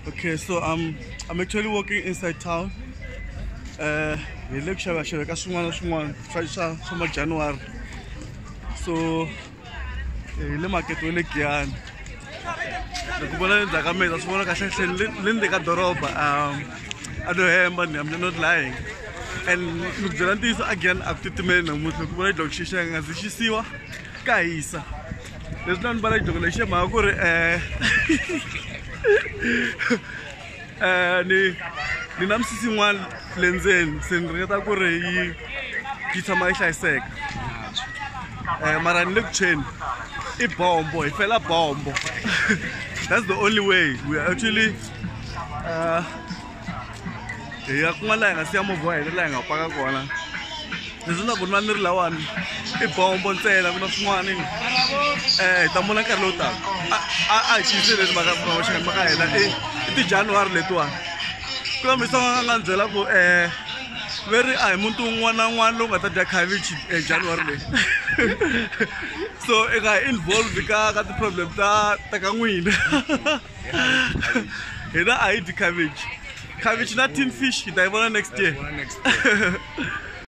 Okay, so I'm actually walking inside town. Hi le ku xavaxava ka swin'wana na swin'wana swa ma January. So hi le makete wa le Giyani. Loko vona le ndzhaku ka mina swi vona kahle kahle ni le ndzeni ka doroba. A no hemba ni, I'm not lying. And ni ku byela ntiyiso again, a ku titimeli namuntlha. Loko vona xidloko xi xa nga ndzi xisiwa ka hisa. Leswi na ni mbala xidloko lexi hi mhaka ku ri ni na misisi yin'wana le ndzeni, se ni ringeta ku ri yi tshama yi hlayiseka. Mara ni le ku tshweni i bombo, hi fela bombo. That's the only way we are actually hi ya kun'wana laha hi nga siya movha wa hina, laha hi nga paka kona. Leswi na ku ni va ni ri lawani i bombo ntsena, ku na swin'wana hi ta vona nkarhi lowu taka. A hi tiyiseleni maxaka ma ka hina, i ti-January letiwani. Ku na muyisa nga nga ni byela ku ve ri a hi muti wun'wana na wun'wana lowu nga ta dya khavichi January leyi, so i nga involved ka ti-problem ta ka n'wina. Hina a hi dyi cabbage, cabbage na tin fish hi ta yi vona next year. Next year.